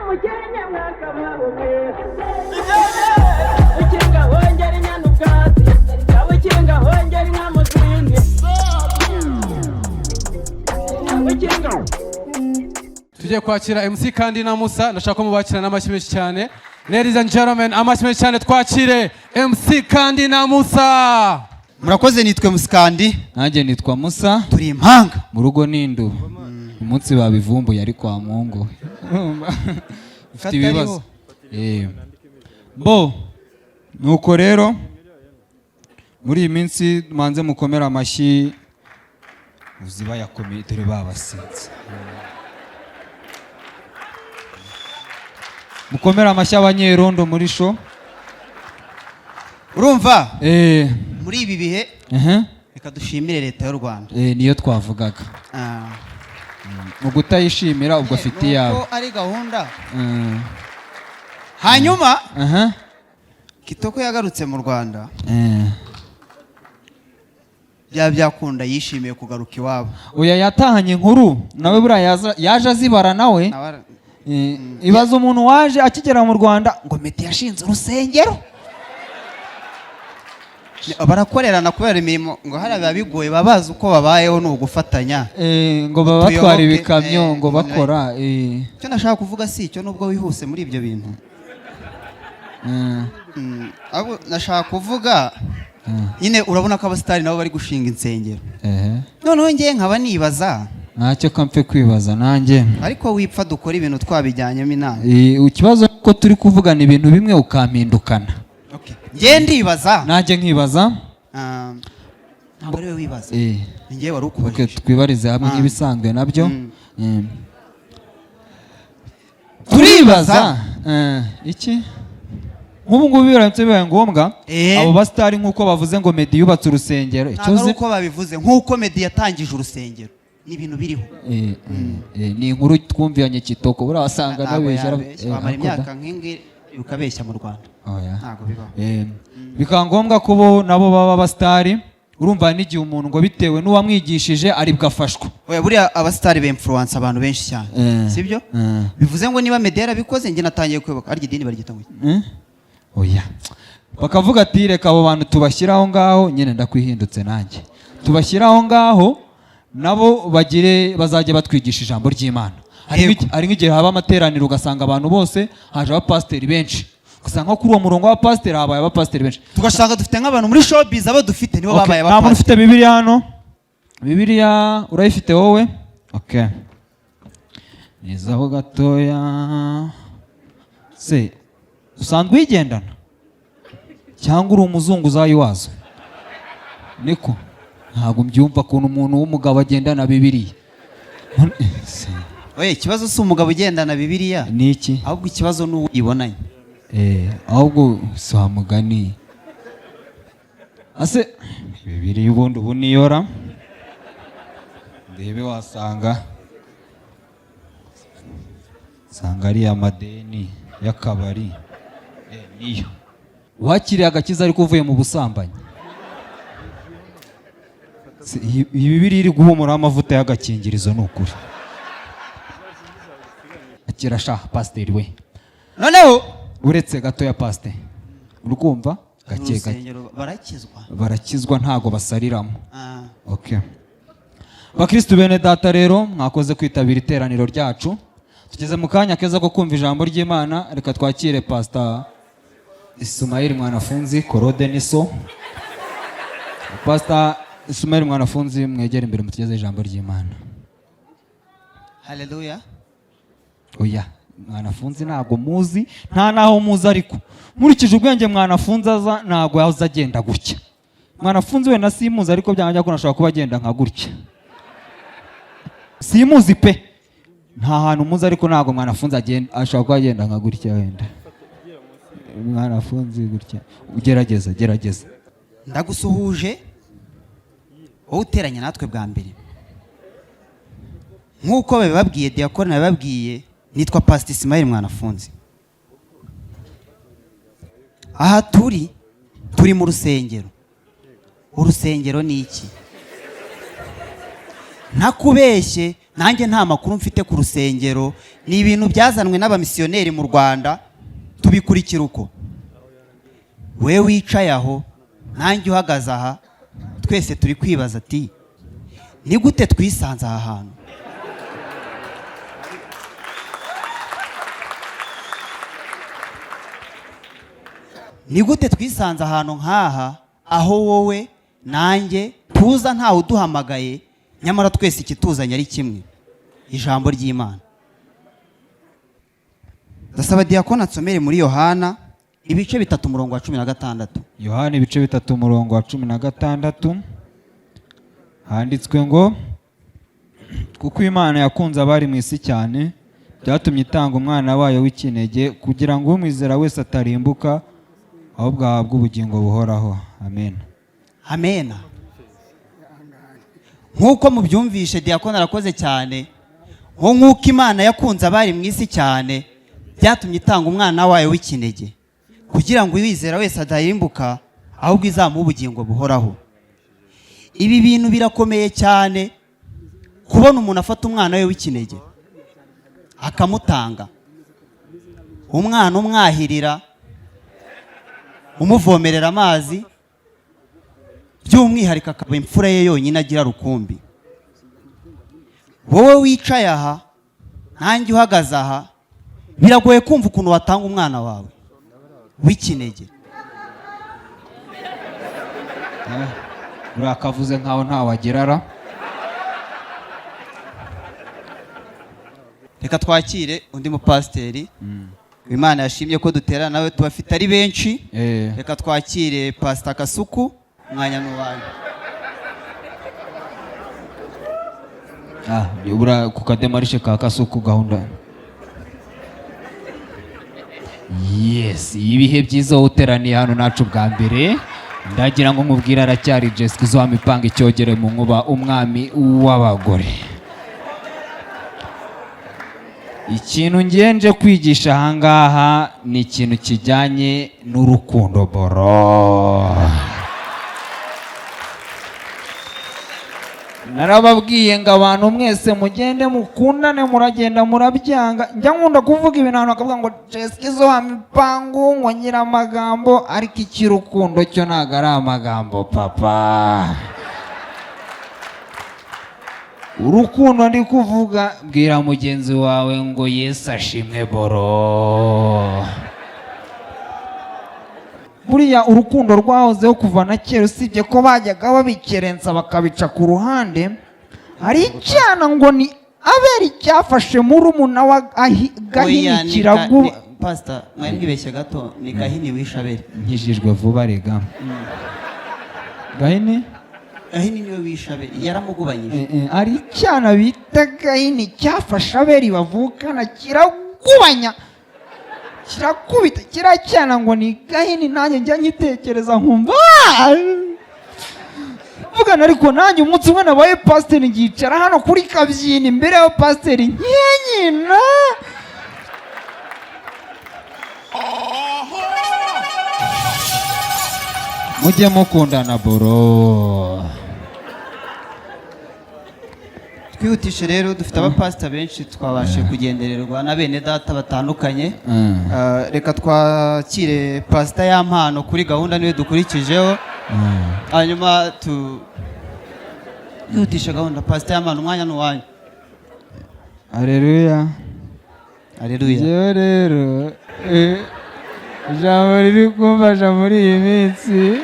Umukenke mwakabaho mwe. Ukinga hongera inyana ubwatsi, ukinga hongera inka mu zindi, ukinga. Tugiye kwakira MC kandi na Musa. Ndashaka ko mubakira n'amashyi menshi cyane. Ladies and gentlemen, amashyi menshi cyane, twakire MC kandi na Musa. Murakoze, nitwe Musikandi. Nanjye nitwa Musa. Turi impanga. Mu rugo ni induba. Umunsi babivumbuye ari kwa Mungu ufite Katariho. ibibazo. Bo nuko rero muri iyi minsi manze mukomere amashyi, uzi bayakomeye, dore babasinze. Mukomere amashyi abanyerondo muri show. Urumva, muri ibi bihe, reka dushimire Leta y'u Rwanda. Niyo twavugaga. Mu kutayishimira ubwo afite iyawe. Nuko ari gahunda. Hanyuma Kitoko yagarutse mu Rwanda. Bya byakunda yishimiye kugaruka iwabo. Oya, yatahanye inkuru nawe buriya, yaje azibara nawe. Nawe Ibaza umuntu waje akigera mu Rwanda ngo Meddy yashinze urusengero. Barakorerana kubera imirimo, ngo hariya biba bigoye, baba bazi uko babayeho, ni ugufatanya. Ngo baba batwara Tuyoboke, ibikamyo ngo bakora Icyo nashaka kuvuga si icyo, nubwo wihuse muri ibyo bintu. Ahubwo nashaka kuvuga nyine, urabona ko abasitari nabo bari gushinga insengero. Noneho ngewe nkaba nibaza. Ntacyo kampe kwibaza nanjye. Ariko wipfa, dukora ibintu twabijyanyemo inama. Ikibazo ko turi kuvugana ibintu bimwe ukampindukana. Ngewe ndibaza. Nanjye nkibaza. Ah, ntabwo ari we wibaza, ni ngewe wari ukubajije. Twibarize hamwe nk'ibisanzwe nabyo. Turibaza. Turibaza iki nk'ubu ngubu biramutse bibaye ngombwa, abo basitari nk'uko bavuze ngo Meddy yubatse urusengero, icyo Ntabwo ari uzi uko babivuze, nk'uko Meddy yatangije urusengero, ni ibintu biriho. Ni inkuru twumvanye Kitoko, buriya wasanga Ntabwo nabeshya yabeshya. Wamara ariko da. imyaka nk'ingi ukabeshya mu Rwanda? Oya. Ntabwo bibaho. Bikaba ngombwa ko bo nabo baba abasitari. Urumva n'igihe umuntu ngo bitewe n'uwamwigishije aribwo afashwa. Oya, buriya abasitari bemfluence abantu benshi cyane, sibyo? Bivuze ngo niba Meddy yarabikoze, njye natangiye kwibuka arya idini baryita ngo iki? Oya, bakavuga ati reka abo bantu tubashyire aho ngaho nyine, ndakwihindutse nanjye, tubashyire aho ngaho nabo bagire bazajya batwigisha ijambo ry'Imana. Hari Yego. hari nk'igihe haba amateraniro ugasanga abantu bose haje abapasiteri benshi, ugasanga nko kuri uwo murongo w'abapasiteri habaye abapasiteri benshi. Tugasanga dufite nk'abantu muri showbiz, abo dufite nibo Okay, babaye nta muntu abapasiteri. ufite Bibiliya hano? Bibiliya urayifite wowe? Okay, nizaho gatoya. Se usanzwe uyigendana cyangwa uri umuzunguzayi wazo? Niko ntabwo mbyumva ukuntu umuntu w'umugabo agendana Bibiliya. Se, Oya, ikibazo si umugabo ugendana Bibiliya. Ni iki? Ahubwo ikibazo ni uwo uyibonanye. Ahubwo si wa mugani ase Bibiliya ubundi ubu niyora ndebe, wasanga sanga ari amadeni y'akabari. Niyo wakiriye agakiza ariko uvuye mu busambanyi. Iyi Bibiliya iri guhumuraho amavuta y'agakingirizo, ni ukuri. Akira sha pasiteri we. Noneho Uretse gatoya pasiteri, urumva gake gake. Urusengero barakizwa. Barakizwa, ntago basariramo. Ah. Okay, bakristu bene data rero, mwakoze kwitabira iteraniro ryacu. Tugeze mu kanya keza ko kumva ijambo ry'Imana. Reka twakire Pasita Isumayeli Mwanafunzi Korode Niso. Pasita Isumayeli Mwanafunzi, mwegere imbere mutugeze ijambo ry'Imana. Haleluya. Oya, Mwanafunzi ntabwo muzi, nta naho muzi, ariko nkurikije ubwenge Mwanafunzi aza, ntabwo yaza agenda gutya. Mwanafunzi wenda simuzi, ariko byanga ko ashobora kuba agenda nka gutya. Simuzi pe, nta hantu muzi, ariko ntabwo Mwanafunzi agenda, ashobora kuba agenda nka gutya wenda. Mwanafunzi gutya, ugerageza, gerageza. Ndagusuhuje wowe uteranye natwe bwa mbere. Nk'uko babibabwiye, diyakoni nabibabwiye, nitwa Pasita Isimayeli Mwanafunzi. Aha turi mu rusengero. Urusengero ni iki? Ntakubeshye, Nanjye nta makuru mfite ku rusengero, ni ibintu byazanwe n'abamisiyoneri mu Rwanda, tubikurikira uko. We wicaye aho, nanjye uhagaze aha, twese turi kwibaza ati ni gute twisanze aha hantu? Ni gute twisanze ahantu nk'aha, aho wowe nanjye tuza ntawe uduhamagaye, nyamara twese ikituzanye ari kimwe, ijambo ry'Imana. Ndasaba diyakoni ansomere muri Yohana ibice 3 umurongo wa 16. Yohana ibice 3 umurongo wa 16 handitswe ngo kuko Imana yakunze abari mu isi cyane, byatumye itanga umwana wayo w'ikinege kugira ngo umwizera wese atarimbuka ahubwo ahabwe ubugingo buhoraho. Amen. Amen. Nk'uko mubyumvishe, diyakoni arakoze cyane. Ngo nk'uko Imana yakunze abari mu isi cyane, byatumye itanga umwana wayo w'ikinege kugira ngo uwizera wese adarimbuka ahubwo izamuhe ubugingo buhoraho. Ibi bintu birakomeye cyane, kubona umuntu afata umwana we w'ikinege akamutanga, umwana umwahirira, umuvomerera amazi, by'umwihariko akaba imfura ye yonyine agira rukumbi. Wowe wicaye aha, nanjye uhagaze aha, biragoye kumva ukuntu watanga umwana wawe w'ikinege. Urakavuze nkaho ntawagerara. Reka twakire undi mupasiteri. Imana yashimye ko duterana nawe, tubafite ari benshi. Reka twakire Pastor Kasuku, umwanya n'uwanyu. Ubura ku kademarishe ka Kasuku gahunda. Yes, ibihe byiza uteraniye hano nacu bwa mbere. Ndagira ngo nkubwire aracyari Jessica uzamipanga icyogere mu nkuba, umwami w'abagore. Ikintu ngenje kwigisha ahangaha ni ikintu kijyanye n'urukundo boro. Narababwiye ngo abantu mwese mugende mukundane, muragenda murabyanga. Njya nkunda kuvuga ibintu abantu bakavuga ngo Jessica izo wa mipangu, ngo nyiramagambo, ariko icy'urukundo cyo ntago ari amagambo papa. Urukundo ndi kuvuga, bwira mugenzi wawe ngo Yesu ashimwe boro. Buriya urukundo rwahozeho kuva na kera, usibye ko bajyaga babikerensa bakabica ku ruhande. Hari icyana ngo ni Abeli cyafashe murumuna wa Gahini kiraguba. Pastor, mwari mwibeshye gato, ni Gahini wishe Abeli. Nkijijwe vuba rega. Gahini? Gahini niwe wishe Abeli, yaramugubanyije. Hari icyana bita Gahini cyafashe Abeli bavukana kiragubanya, kirakubita. Kiracyana ngo ni Gahini, nanjye njya nkitekereza nkumva mvugana, ariko nanjye umunsi umwe nabaye pasiteri ngicara hano kuri kabyini imbere ya pasiteri nkenyina. Mujye mukundana boro. Twihutishe rero, dufite abapasita benshi twabashe kugendererwa na bene data batandukanye. Reka twakire pasita Yampano kuri gahunda niwe dukurikijeho, hanyuma twihutishe gahunda. Pasita Yampano, umwanya ni uwanyu. Haleluya. Haleluya. Njyewe rero ijambo riri kumfasha muri iyi minsi,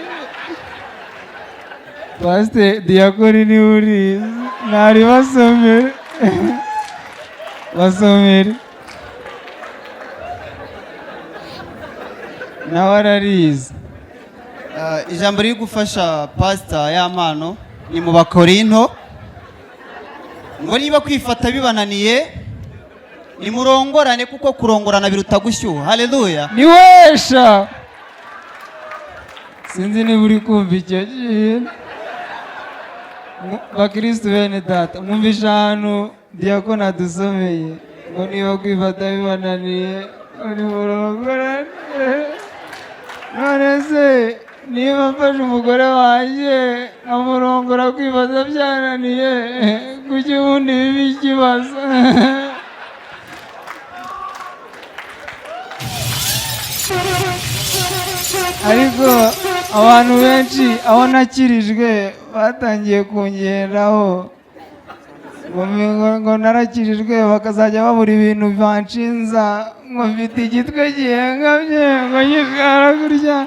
pasiteri diyakoni niwe urizi, ntari basomere basomere nawe ararizi. Ijambo riri gufasha pasita Yampano ni mu Bakorinto, ngo niba kwifata bibananiye nimurongorane, kuko kurongorana biruta gushyuha. Haleluya. Niwesha sinzi niba uri kumva icyo kintu. Bakristu bene data, mwumvisha ahantu diyakoni adusomeye ngo niba kwifata bibananiye ngo nimurongorane. None se Niba mfashe umugore wanjye nkamurongora kwibaza byananiye, kuki ubundi biba ikibazo? Ariko abantu benshi aho nakirijwe batangiye kungeraho ngo narakirijwe, bakazajya babura ibintu banshinza, ngo mfite igitwe gihengamye, ngo nyishara gutya,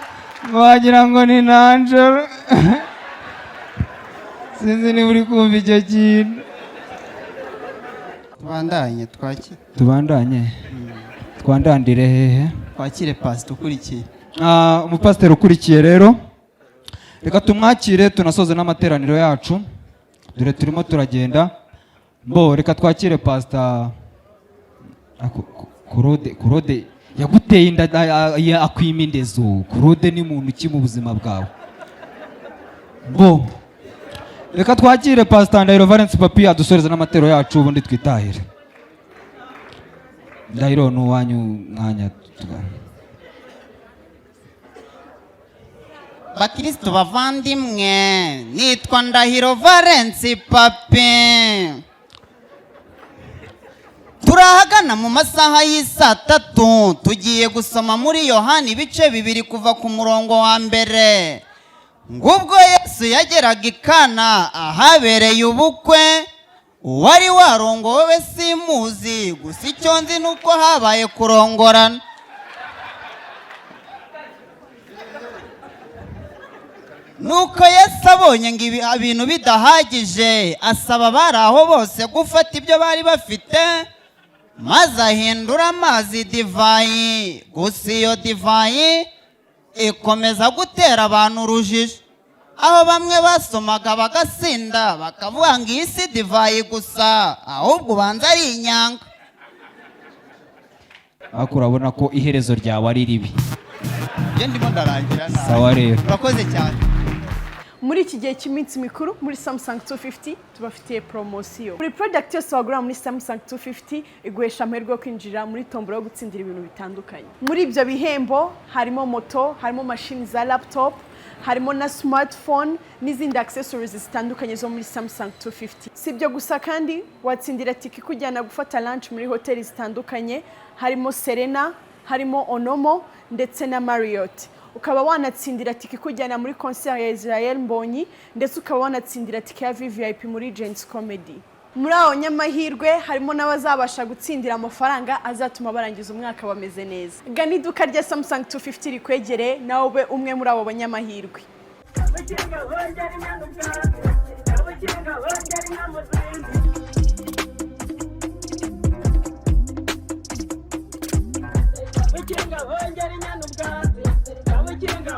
ngo wagira ngo ni nanjoro. Sinzi niba uri kumva icyo kintu. Tubandanye twakire. Tubandanye, twandandire hehe? Twakire pasita ukurikiye. Umupasiteri ukurikiye rero reka tumwakire, tunasoze n'amateraniro yacu, dore turimo turagenda. Bo reka twakire pasita Claude. Claude yaguteye inda, akwima indezo. Claude ni muntu ki mu buzima bwawe? Bo reka twakire pasita Ndahiro Valence Papi adusoreze n'amatero yacu, ubundi twitahire. Ndahiro, ni uwanyu mwanya Bakristo bavandimwe, nitwa Ndahiro Valence Papi. Turahagana mu masaha y'isaa tatu, tugiye gusoma muri Yohani ibice 2 kuva ku murongo wa mbere. Ngubwo Yesu yageraga i Kana ahabereye ubukwe, uwari warongowe we simuzi, gusa icyo nzi ni uko habaye kurongorana. Nuko Yesu abonye ngo ibintu bidahagije, asaba abari aho bose gufata ibyo bari bafite, maze ahindura amazi divayi. Gusa iyo divayi ikomeza gutera abantu urujijo, aho bamwe basomaga bagasinda bakavuga ngo iyi si divayi gusa, ahubwo ubanza ari inyanga. Ariko urabona ko iherezo ryawe ari ribi. Njye ndimo ndarangira nabi. Sawa rero. Urakoze cyane. Muri iki gihe cy'iminsi mikuru muri Samsung 250 tubafitiye promosiyo. Buri product yose wagura muri Samsung 250 iguhesha amahirwe yo kwinjira muri tombora yo gutsindira ibintu bitandukanye. Muri ibyo bihembo harimo moto, harimo mashini za laptop, harimo na smartphone n'izindi accessories zitandukanye zo muri Samsung 250. Si ibyo gusa kandi, watsindira tike ikujyana gufata lunch muri hoteli zitandukanye, harimo Serena, harimo Onomo ndetse na Marriott. Ukaba wanatsindira tike ikujyana muri concert ya Israel Mbonyi, ndetse ukaba wanatsindira tike ya VVIP muri Gents Comedy. Muri abo nyamahirwe harimo n'abazabasha gutsindira amafaranga azatuma barangiza umwaka bameze neza. Gana iduka rya Samsung 250 rikwegereye, nawe ube umwe muri abo banyamahirwe. Ubugingo bongera inyana ubwatsi, ubugingo bongera inka mu zindi. Ubugingo bongera inyana ubwatsi, ubugingo.